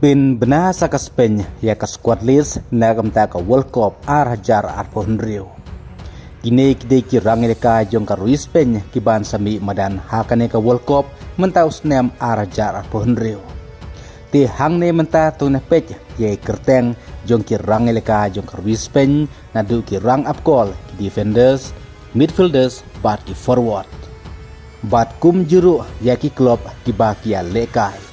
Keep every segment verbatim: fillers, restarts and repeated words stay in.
Pynbna sa ka Spain ïa ka squad list na ka bynta ka World Cup ar hajar arphew hynriew. Kine ki dei ki rang ïalehkai jong ka ri Spain ki ban sa mih madan ha kane ka World Cup mynta u snem ar hajar arphew hynriew. Te hangne mynta to ngin peit ïa ki kyrteng jong ki rang ïalehkai jong ka ri Spain, naduh ki rang up goal, ki defenders, midfielders bad ki forward. Bad kumjuh ruh ïa ki club kiba ki ïalehkai.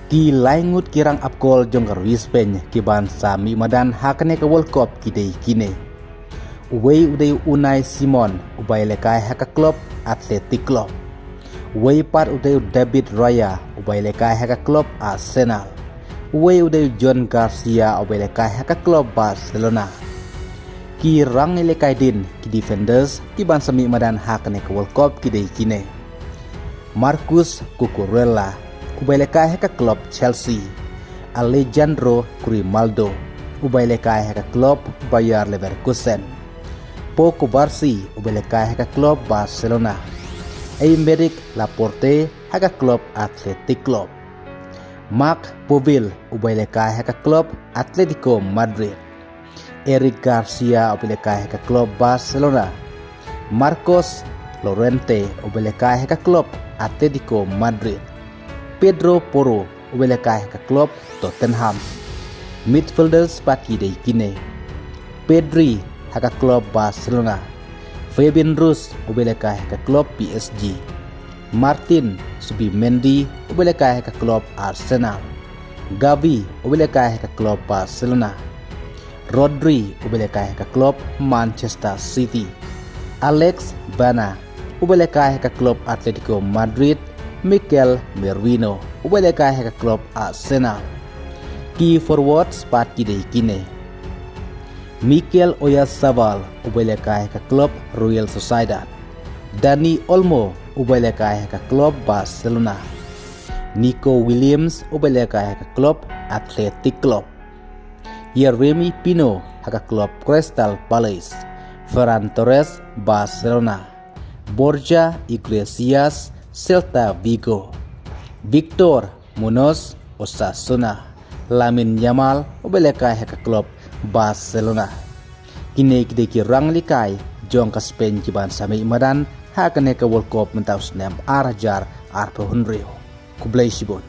Ki lai ngut ki rang up goal jong ka ri Spain ki ban sa mih madan ha kane ka World Cup ki dei kine. Uwei u dei u Unai Simon uba ïalehkai ha ka club Athletic Club. Uwei pat u dei u David Raya uba ïalehkai ha ka club Arsenal. Uwei u dei u John Garcia uba ïalehkai ha ka club Barcelona. Ki rang ïalehkai dien, ki defenders ki ban sa mih madan ha kane ka World Cup ki dei kine. Marcus Cucurella uba ïalehkai ha ka club Chelsea. Alejandro Grimaldo uba ïalehkai ha ka club Bayer Leverkusen. Pau Cubarsí uba ïalehkai ha ka club Barcelona. Aymeric Laporte ha ka club Athletic Club. Marc Povell uba ïalehkai ha ka club Atletico Madrid. Eric Garcia uba ïalehkai ha ka club Barcelona. Marcos Llorente uba ïalehkai ha ka club Atletico Madrid. Pedro Porro uba ïalehkai ha ka club Tottenham. Midfielders pat ki dei kine. Pedri ha ka club Barcelona. Fabian Ruiz uba ïalehkai ha ka club P S G. Martin Zubimendi uba ïalehkai ha ka club Arsenal. Gavi uba ïalehkai ha ka club Barcelona. Rodri uba ïalehkai ha ka club Manchester City. Alex Baena uba ïalehkai ha ka club Atletico Madrid. Mikel Merino uba ïalehkai ha ka club Arsenal. Ki forwards pat ki dei kine. Mikel Oyarzabal uba ïalehkai ha ka club Real Sociedad. Dani Olmo uba ïalehkai ha ka club Barcelona. Nico Williams uba ïalehkai ha ka club Athletic Club. Yeremy Pino ha ka club Crystal Palace. Ferran Torres Barcelona. Borja Iglesias Celta Vigo. Victor Munoz Osasuna. Lamine Yamal uba ïalehkai ha ka club Barcelona. Kine ki dei ki rang ïalehkai jong ka Spain ki ban sa mih madan ha kane ka World Cup mynta u snem ar hajar arphew hynriew. Khublei shibun.